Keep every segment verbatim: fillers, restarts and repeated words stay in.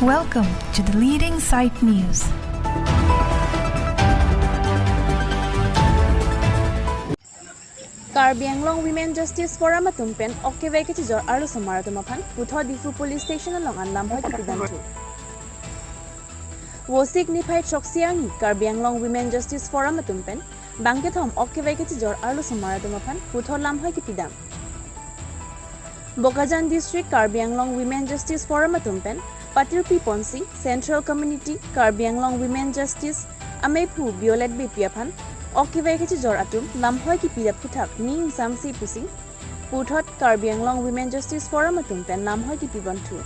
Welcome to the leading site news. Karbi Anglong Women Justice Forum atum pen ok kevek kachijor arlosomar atum aphan puthot Diphu Police Station along an lamhoi kipidam thu. Vosik niphai throksi arni Karbi Anglong Women Justice Forum atum pen bangkethom ok kevek kachijor arlosomar atum aphan puthot lamhoi kipidam. Bokajan District Karbi Anglong Women Justice Forum atum pen Patil P Ponsi, Central Committee Karbi Anglong Women Justice ameiphu Violet Beypi aphan ok kevek kachijor atum lamhoi kipidam aphuthak ning samsi pusi puthot Karbi Anglong Women Justice Forum atum pen lamhoi kipibom thu.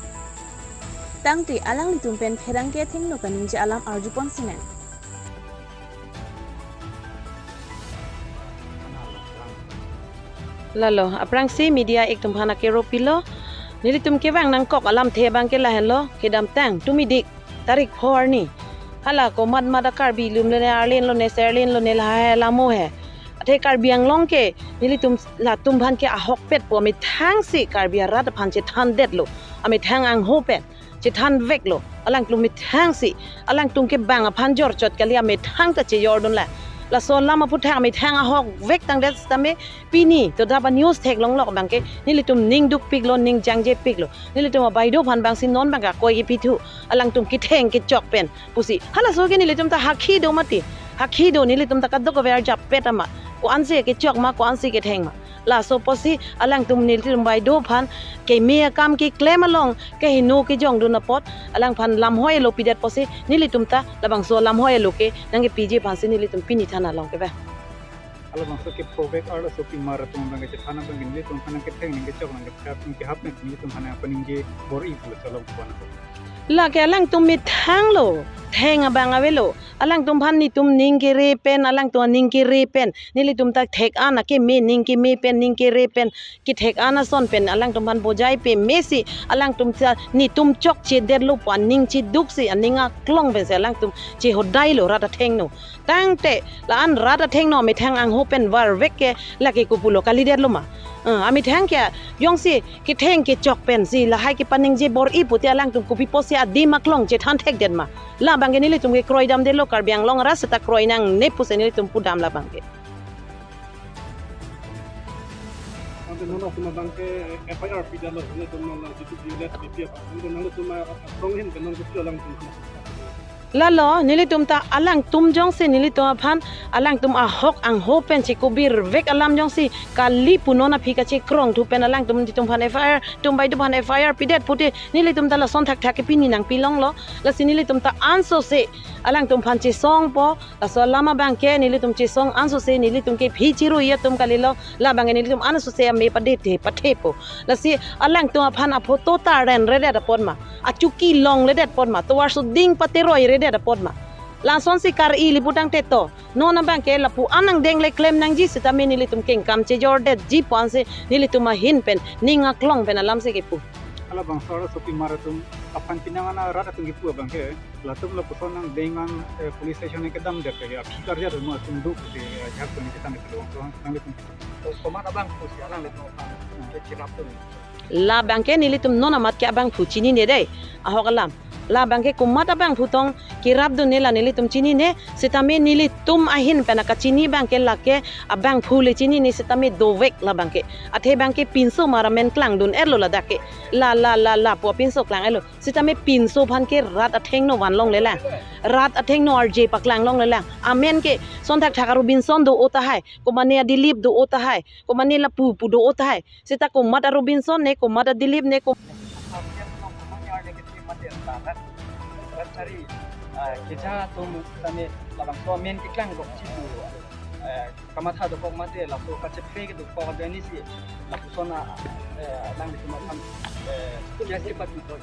Tangte alanglitum pen pherangke athengno kaningje alam arjupon sinang. Lalo, aphrangsi media ik atum aphan akero pilo. Nelitum kevang nangkok alamthe abangke lahenlo, kedamtang, tumidik, tarik pho arni. Hala komat mat a Karbi lumlone, arlinlone, serlinlone, lahai lamo he. Athe Karbi Anglong ke, nelitum latum aphan ke ahokpet pu amethangsi Karbi arat aphan chethandetlo, amethang angho pen chethanveklo, alangtum methangsi, alangtum ke bang aphan jorchot kali, amethang ta chejordunlo. Laso alam aphuthak amethang ahokvek tangdet sitame pini to daba news theklonglok abangke nelitum ning dukpiklo, ning jangjepiklo. Nelitum abaideo aphan bangsi non bang akoi kipi thu, alangtum ketheng kechok pen pusi. Halaso ke nelitum ta hakhi do mati, hakhi do, nelitum ta kadokave arjap pet ama. Ko-ansi kechok ma, ko-ansi ketheng ma. Laso apotsi alangtum nelitum baideo aphan keme akam keklem along kehingno kejongdun apot alangphan lamhoilo pidet apotsi nelitum ta labangso lamhoilo ke nangkepiji aphansi nelitum pini thana along kevang. Halabangso keprovek arloso pimar atum abangke chethan abangke nelitum aphan nangketheng nangkechok nangkethap nangkehap nang nelitum aphan nangpaningje bor-i pulo cholong kuan. Lake alangtum methanglo, theng abang avelo. Alangtum aphan netum ning kere pen, alangtum aning kere pen, nelitum ta thek-an akeme ning keme pen, ning kere pen, kethek-an ason pen, alangtum aphan bojai pemesi, alangtum ta netum chokchedetlo pu aning cheduksi, aning aklong pensi alangtum chehodailo rat athengno. Tangte, la-an rat athengno amethang angho pen varvek ke lake kopulo kalidetlo ma. Eh, amethang ke jongsi ketheng kechok pensi lahai kepaningje bor-i pute alangtum kopi apotsi adim aklong chethan thekdet ma. Labangke nelitum ke kroidamdetlo, Karbi Anglong arat seta kroi nangne pusi nelitum pudam labangke. Ante non atum abangke F I R pidamlo, nelitum non la jitu Violet Beypi aphan. Ante nangtum akrong ahin ke non kopi alangtum. Lalo, nelitum ta alangtum jongsi nelitum aphan, alangtum ahok angho pen chekobirvek alam jongsi kali pu non aphi kachekrong thu pen alangtum netum aphan F I R, netum baideo aphan F I R pidet pute nelitum ta lason thakthak ke pini nangpilonglo. Lasi nelitum ta ansose alangtum aphan chesongpo, laso alam abangke nelitum chesong ansose nelitum ke phi chiru atum kalilo, labangke nelitum ansose ame padethe pathepo. Lasi alangtum aphan aphoto ta renredet apot ma, achuki longledet apot ma, tovar suding pateroiredet apot ma. Lasonsi kar-ili putangte to, non abangke lapu-an angdeng le klem nangji sitame nelitum kengkam chejordetji pu ansi nelitum ahin pen, ning aklong pen alamsi kepu. Halabangso arloso pimar atum aphan pinang ana rat atum kipu abangke, latum lapuson angdeng an, eh, police station kedamdet ke, aphi karjat atum do ke, eh, ajahak pen chethan ke, labangso nanglitum. To, komat abangphu si alanglitum aphan ke cherapdun? Labangke nelitum non amat ke abangphu chinine dei, ahok alam. Labangke komat abangphu tong cherapdunne la nelitum chinine, sitame nelitum ahin pen akachini abangke lake abangphu le chinine sitame dovek labangke. Athe abangke pinso mar amen klangdun-etlo ladak ke. La, la, la, lapu apinso klang-etlo. Sitame pinso aphan ke rat athengno vanlonglelang. Rat athengno arje paklanglonglelang. Amen ke son thakthak a Robinson do-o tahai. Komane a Dilip do-o tahai. Komane lapu pu do-o tahai. Seta komat a Robinson ne, komat a Dilip ne, kom- Rat sari, ah, keja atum tame labangso amen keklang dokji pu, eh, kamatha dokok mate laso kachepre ke dokok ajoine si lapuson a, eh, alanglitum aphan, eh, case kepathu ko.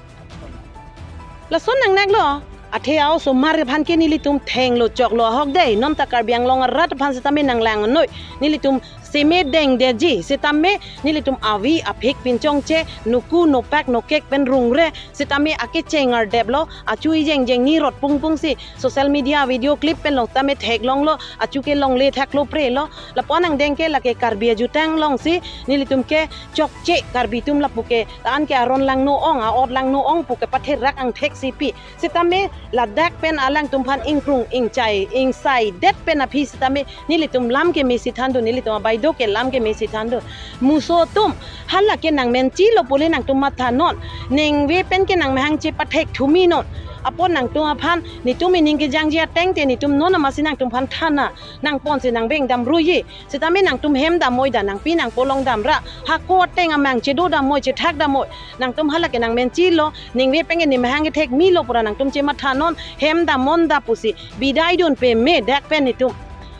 Lason nangneklo, athe a-osomar aphan ke nelitum thenglo choklo ahok dei, non ta Karbi Anglong arat aphan sitame nanglangnoi, nelitum Seme dengdeji, sitame nelitum avi aphik pinchongche, nuku nopak nokek pen rungre, sitame akecheng ardeplo, achu ijeng jeng ni rot pungpung si, social media video clip pen long tame theklonglo, achu ke longle thaklo prelo, lapu-an angdeng ke lake Karbi ajutang long si, nelitum ke chokche Karbi atum lapu ke, la-an ke aron langno ong, a-ot langno ong pu ke patherak angthek si pi. Sitame ladak pen alangtum aphan ingkrung, ingchai, ingsai det pen aphi sitame nelitum lam keme si thandun, nelitum abaido ke lam keme si thandun. Muso atum, hala ke nangmenchilo pule nangtum mathanon. Ningve pen ke nangmahang chepathek thuminon. Apot nangtum aphan, netum ining kejangji ateng te netum non amatsi nangtum aphan thana. Nangpon si nangbeng damruiji. Sitame nangtum hem damnoi da, nangpi nangpo long damra. Hako ateng amang chedo damnoi, chethak damnoi. Nangtum hala ke nangmenchilo, ningve pen ke nemahang kethek milo pura nangtum chemathanon, hem damnon da pusi, bidai dun peme dak pen netum.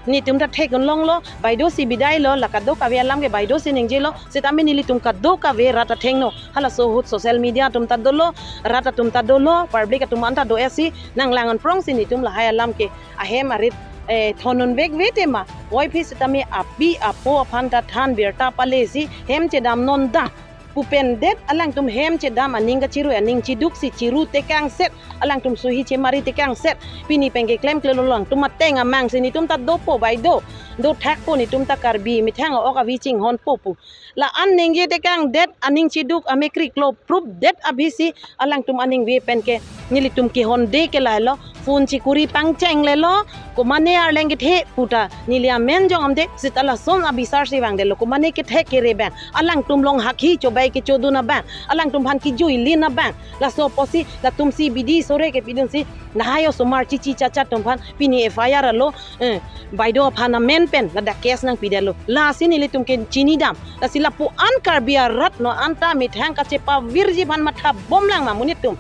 Netum ta thek-un longlo, baido si bidailo, la kadokave alam ke baido si ningjelo, sitame nelitum kadokave rat athengno, halaso ahut social media atum ta dolo, rat atum ta dolo, public atum anta do-et si, nanglang-un prong si netum lahai alam ke, ahem arit, eh, thon-un vekve tema, voi aphi sitame api apo aphan ta than birta pale si, hem chedamnon da. Pu pen det alangtum hem chedam aning kachirui aning chiduk si chiru tekangset alangtum suhi chemari tekangset pini pen ke klemklelo alangtum ateng amang si netum ta dopo baido dothakpo netum ta Karbi methang ok avi chinghonpo pu la-an ningje tekangdet aning chiduk amekriklo prupdet abisi alangtum aningve pen ke nelitum kehonde ke lahelo. Phone chikuri pangchenglelo, komane arleng kethe puta neli amen jong amde sita lason abisar si vangdetlo, komane kethe kere abang, alangtum long hakhi chobai kechodun abang, alangtum aphan kijuilin abang, laso apotsi latum si bidi sore kepidun si lahai osomar chichi chacha atum aphan pini F I R alo, eh, baido aphan amen pen ladak case nangpidetlo, lasi nelitum ke chinidam, lasi lapu-an Karbi arat no anta methang kachepavirji aphan mathabomlang ma monit atum.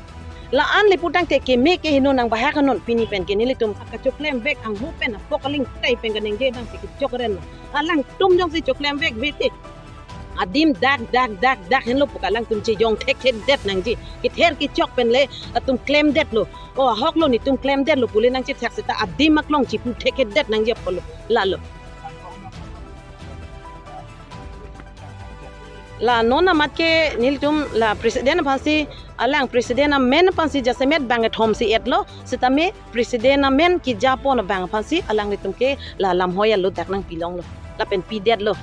La-an le putangte keme keheno nangbahak anon pini pen ke nelitum kachoklem vek anghu pen apok aling tai pen kaningje dang si kechokren. Alangtum jongsi choklem vekve te adim dak dak dak dak henlo pu ke alangtum chejong thekthedet nangji. Kether kechok pen le atum klemdetlo. O ahoklo netum klemdetlo pule nangchethak sita adim aklong chipu thekthedet nangji apotlo. Lalo. La non amat ke nelitum la president aphansi alang president amen aphansi jasemet bang kethom si etlo, sitame president amen kejapon abang aphansi alanglitum ke la lamhoi alo dak nangpilonglo, lapen pidetlo.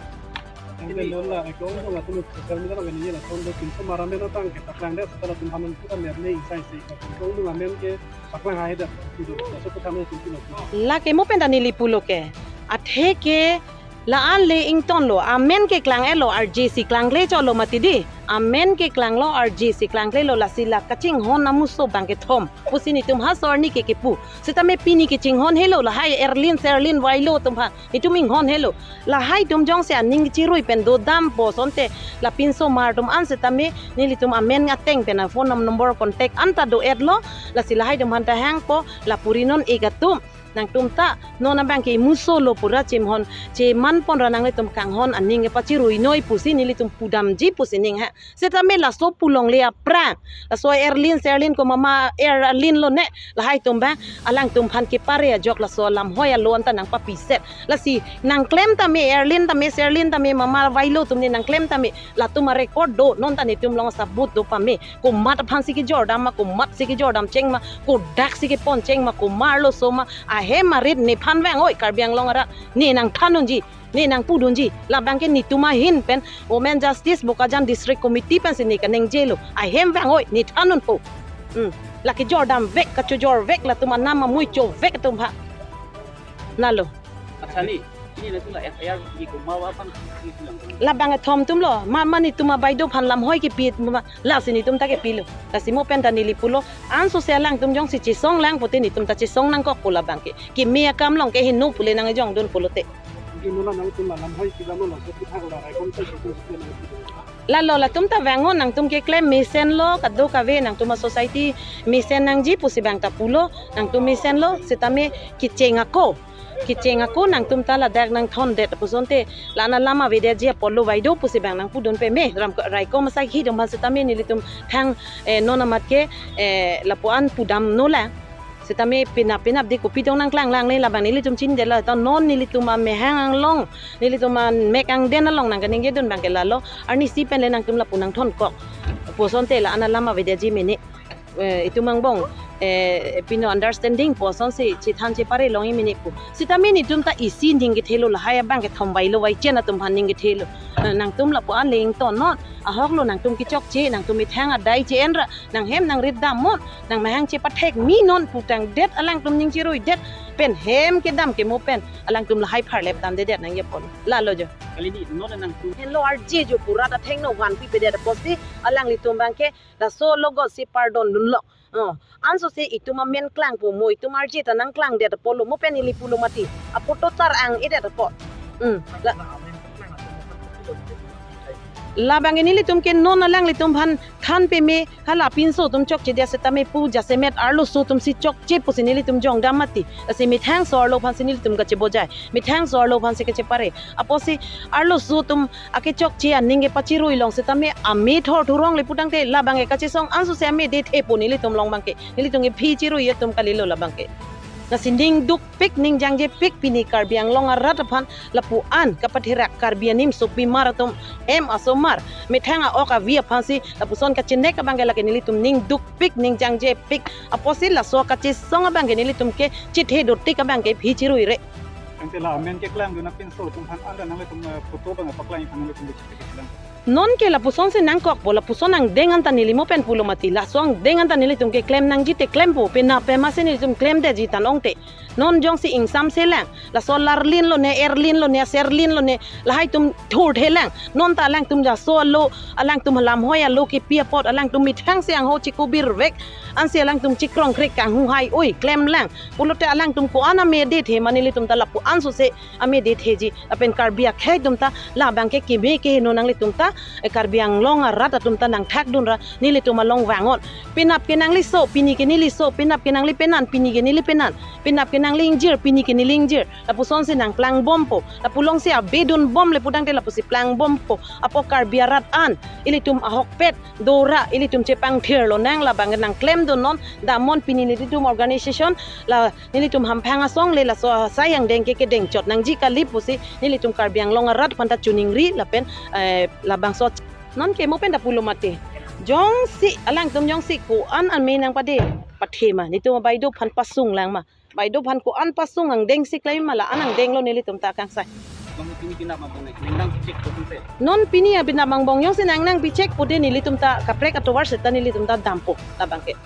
Tangte non la ekong dong atum social media lo kani la ton do pinso mara mena tang ke taklang de setelah tum haman kita merne isai se ekong dong amen ke paklang hai dak itu so kita men tum pilo. Lake mo pen ta neli pulo ke, athe ke la-an le ingtonlo, amen ke klang-etlo, arje si klangkle cholo mati di. Amen ke klanglo, arje si klangklelo, lasi la kachinghon amuso bang kethom pusi netum ha sorni ke kepu. Sitame pini kechinghon helo, lahai Erlin Serlin Vailo atum aphan netum inghon helo. Lahai atum jongsi aning chirui pen dodampo asonte la pinso mar atum an sitame nelitum amen ateng pen a phone number contact anta do-etlo, lasi lahai atum aphan ta hangpo, la puri non-ik atum. Nangtum ta non abang ke imuso lo pura chimhon cheman pon ra nanglitum kanghon aning kepachiruinoi pusi nelitum pudamji pusi ning ha. Sitame laso pulongle aphrang, laso Erlin Serlin ko mama Erlin lo ne, lahai atum abang alangtum aphan kepare ajok laso lamhoi alo anta nangpapiset. Lasi nangklem tame, Erlin tame, Serlin tame, mama Vailo atum ne nangklem tame, latum a-record do, non ta netum long sabut do pame. Komat aphansi kejordam ma, komatsi kejordam cheng ma, kodaksi kepon cheng ma, komarlo so ma, ahem arit nephan vang-oi, Karbi Anglong arat, ne nangthan unji, ne nangpudunji, labang ke netum ahin pen, Women Justice Bokajan District Committee pensi ne kaningjelo, ahem vang-oi, nethan unpo. Hmm. La kejordam vek, kachojor vek, latum anam amui cho vek atum ha. Nalo. Achani, ini na tula F I R di koma wa pang di tulang. Labang kethom atumlo, ma, ma netum abaido aphan lamhoi kepi, ma, lasi netum ta kepilo. Lasi mo pen ta neli pulo, anso se alangtum jongsi chesong lang pote netum ta chesong nangkokpo labang ke. Keme akam long ke heno pule nangjongdun pulote. Di mula nangtum la lamhoi kila mula so kita la raikom sa so so nang. Lalo latum ta vang-o, nangtum keklem mesenlo, kadokave nangtum a-society mesen nangji pusi bang ta pulo, nangtum mesenlo, sitame kecheng ako. Kecheng ako nangtum ta ladak nangthondet pusonte, la-an alam avedetji apotlo vaido pusi bang nangpudun peme, ram raikom asai hi dong ban sitame nelitum thang, eh, non amat ke, eh, lapu-an pudamno la. Sitame penap penap de kopi tong nangklang langle labang nelitum chinidetlo, to non nelitum amahang anglong, nelitum amek angden along nangkaningjedun abangke lalo, arnisi pen le nangtum lapu nangthonkok pu asonte la-an alam avedetji mene. Eh, itum angbong, eh, pino understanding pu asonsi chethan chepare longji mene pu. Sitame netum ta isi ning kethelo, lahai abangke thombai lo, vaichen atum aphan ning kethelo. Eh, nangtum lapu-an le ingtonnon, ahoklo nangtum kechokche, nangtum methang adai che-enra, nanghem nangrit damnon, nangmahang chepathek minon pu tangdet alangtum ning cheruidet pen hem kedam kemo pen alangtum lahai pharlep damdedet nangji apot. Lalo jo. Kali ni non nangtum. Henlo arje jo pu rat athengno vanpipedet apotsi alanglitum abangke laso logot si pardon dunlo. Oh, ansose itum amen klangpo mo, itum arje ta nangklangdet apotlo mo pen ili pulo mati. Apot totar ang-edet apot. Hmm. La, labangke nelitum ke non alanglitum aphan than peme, hala pinso atum chokche dia setame pu jasemet arloso atumsi chokche pusi nelitum jongdam mati. Lasi methangso arlo aphansi nelitum kachebojai. Methangso arlo aphansi kachepare. Apotsi arloso atum akechokche aning kepachirui long setame ame thor thurong le pu tangte labangke kachesong ansose ame dethepo nelitum along abangke. Nelitum ke phi chirui atum kalilo labangke. Lasi ning dukpik ning jangjepik pini Karbi Anglong arat aphan lapu-an kapatherak Karbi animsopimar atum hem asomar methang a-ok avi aphansi lapuson kachenek abangke lake nelitum ning dukpik ning jangjepik. Apotsi laso kachesong abangke nelitum ke chithe dotik abangke phi chiruire. Tangte la amen keklangdun apinso atum aphan anda nanglitum, eh, photo abang paklang iphan nanglitum bichik bichik lang. Nonke lapusonsi nangkokpo, lapuson angdeng anta neli mo pen pulo mati, laso angdeng anta nelitum keklem nangji te klempo, penap pemasi nelitum klemdetji tang ongte. Non jongsi ingsamse lang, laso larlin lone, erlin lone, aserlin lone, lahai atum thurthe lang. Non ta alangtum jaso alo, alangtum halam hoi alo kepi apot, alangtum methangsi angho chikubirvek, ansi alangtum chikrongkrek kanghuhai, oi, klem lang. Pulote alangtum ko-an ame dethe ma nelitum ta lapu ansose ame detheji. Lapen Karbi akhei atum ta labangke keme keheno nanglitum ta, eh, Karbi Anglong arat atum ta nangthakdunra nelitum along vangnon. Penap ke nangliso, pini ke neliso, penap ke nangli penan, pini ke neli penan. Penap ke nangli ingjir, pini ke neli ingjir. Lapusonsi nangklangbompo. Lapu alongsi abedunbom le pu tangte lapusi klangbompo. Apot Karbi arat an, ilitum ahokpet dora, ilitum chepangthir lonang, labang nangklemdunnon, damnon pini nelitum organization, la nelitum hamphang asong le laso asai angdeng ke kedengchot nangji kali pusi nelitum Karbi Anglong arat aphanta choningri lapen, eh, labangso nonke mo pen ta pulo mati. Jongsi alangtum jongsi ko-an ame nangpade pathe ma, nelitum baideo aphan pasung lang ma. Baideo aphan ko-an pasung angdengsi klem ma, la-an angdenglo nelitum ta kangsai. Bang pini pinap abang nang nang pichekpo pu te. Non pini apinap angbong jongsi nang nangpichekpo te nelitum ta kaprek atovar seta nelitum ta dampo labangke.